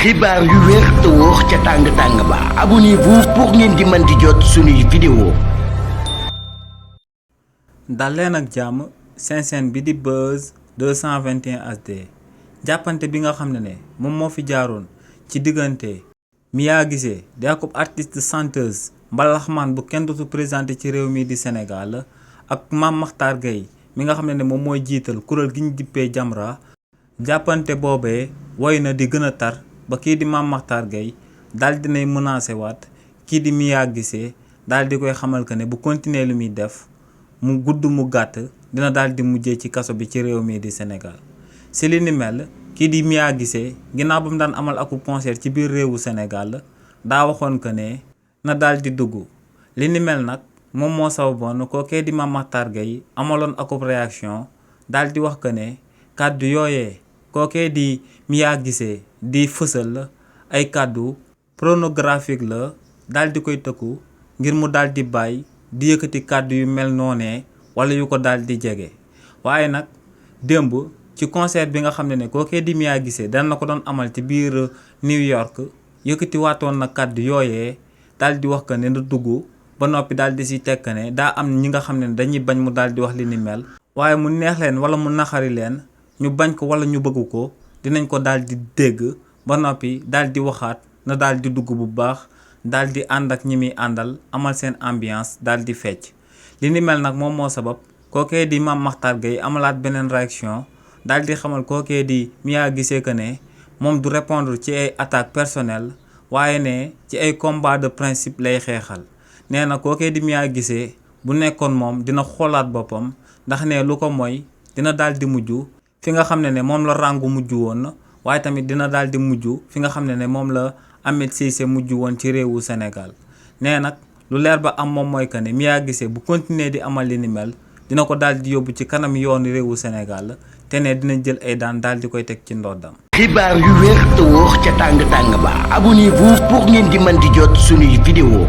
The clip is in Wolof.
xibaar yu wér te wóor ca tàng-tàng ba abonnez-vous pour ngeen di mën di jot suñuy vidéo. dal leen ak jàmm seen chaîne bi di Buzz 221 HD jàppante bi nga xam ne moom moo fi jaaroon ci diggante Mia Guissé di akub artiste chanteuse mbalaxmaan bu kenn dootu présenté ci réew mi di Sénégal ak Mame Mactar Gueye mi nga xam ne moom mooy jiital kuréel gi ñu dippee Jamra. jàppante boobee woy na di gën a tar ba kii di Mame Mactar Gueye daal dinay menacé waat kii di Mia Guissé daal di koy xamal que ne bu continuer lu muy def mu gudd mu gàtt dina daal di mujjee ci kaso bi ci réew mi di Sénégal. si li ni mel kii di Mia Guissé ginnaaw ba mu daan amal aku concert ci biir réewu Sénégal daa waxoon que ne na daal di dugg li ni mel nag moom moo sababoon kookee di Mame Mactar Gueye amaloon akub réaction daal di wax que ne kàddu yooyee kookee di Mia Guissé di fësal ay kàddu pornographique la daal di koy tëkku ngir mu daal di bàyyi di yëkkati kàddu yu mel noonee wala yu ko daal di jege. waaye nag démb ci concert bi nga xam ne kookee di Mia Guissé dana ko doon amal ci biir New York yëkkati waatoon na kàddu yooyee daal di wax que ne na dugg ba noppi daal di si tekk ne daa am ñi nga xam ne dañuy bañ mu daal di wax li ni mel. waaye mu neex leen wala mu naxari leen ñu bañ ko wala ñu bëgg ko dinañ ko daal di dégg ba noppi daal di waxaat na daal di dugg bu baax daal di ànd ak ñi muy àndal amal seen ambiance daal di fecc. li ni mel nag moom moo sabab kookee di Mame Mactar Gueye amalaat beneen réaction daal di xamal kookee di Mia Guissé que ne moom du répondre ci ay attaques personnelles waaye ne ci ay combat de principe lay xeexal. nee na kookee di Mia Guissé bu nekkoon moom dina xoolaat boppam ndax ne lu ko mooy dina daal di mujj fi nga xam ne moom la Rangou mujj woon waaye tamit dina daal di mujj fi nga xam ne moom la Ahmed Cissé mujj woon ci réewu Sénégal. nee nag lu leer ba am moom mooy que ne Mia Guissé bu continuer di amal li ni mel dina ko daal di yóbbu ci kanam yoonu réewu Sénégal te ne dina jël ay daan daal di koy teg ci ndoddam. xibaar yu wér te wóor ca tàng-tàng ba abonnez-vous pour ngeen di mën di jot suñuy vidéo.